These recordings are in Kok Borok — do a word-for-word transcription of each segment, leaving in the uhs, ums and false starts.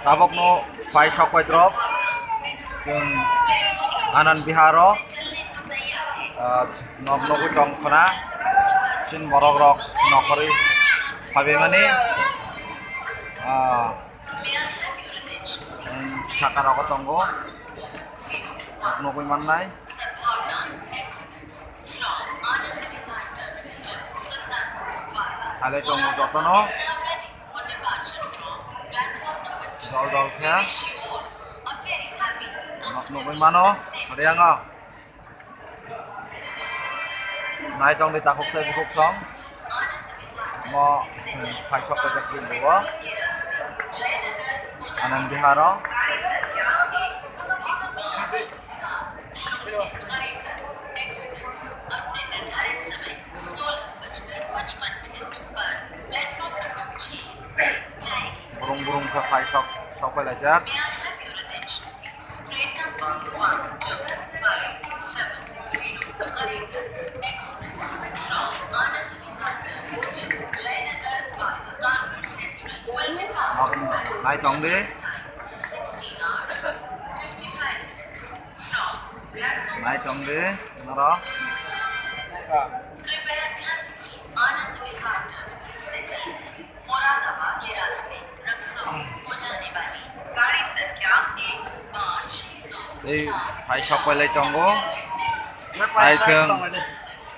Tabukno phai sok pai drop. Chwng Anand Viharo, ah, nok nogwi tong khna. Chini borok rok nokhorwi phaibimani, ah, saka rogo tongo. Nogwi mannai. Halai tongo jotono. Dol dol khe. Nok nugwi mano. Horiyango. Nai tongdi takhuk tei bukhuk song. Mo, hmm, phai sok pajak building o. Anand Viharo. Burung burung sa phai sok, sok phai laijak. Nai tong di. Nai tong di, norok. Tei phai sok pailai tongo. Tai chwng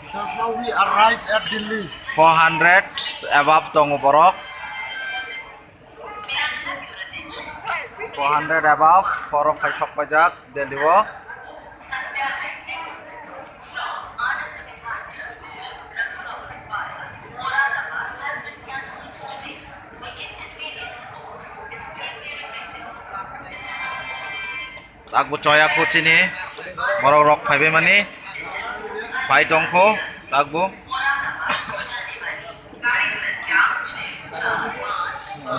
Just now we arrive at Delhi. Four hundred above tongo borok. Four hundred above, borok phai sok paijak Delhi o. Takbo choya kho chini borok rok phaibai mani phai tong kho takbo.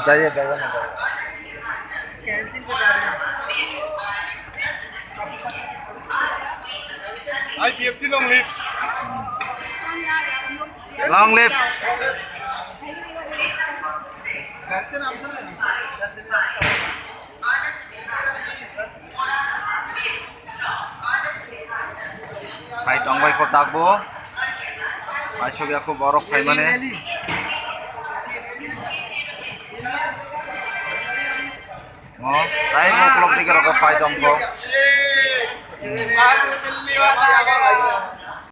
Jaiye, jaiye na, jaiye. I P F T long live. Long live. Phai tongbai kho takbo. Phai sogya kho borok phai mane. O, tai mo kolok dike rok phai tong kho.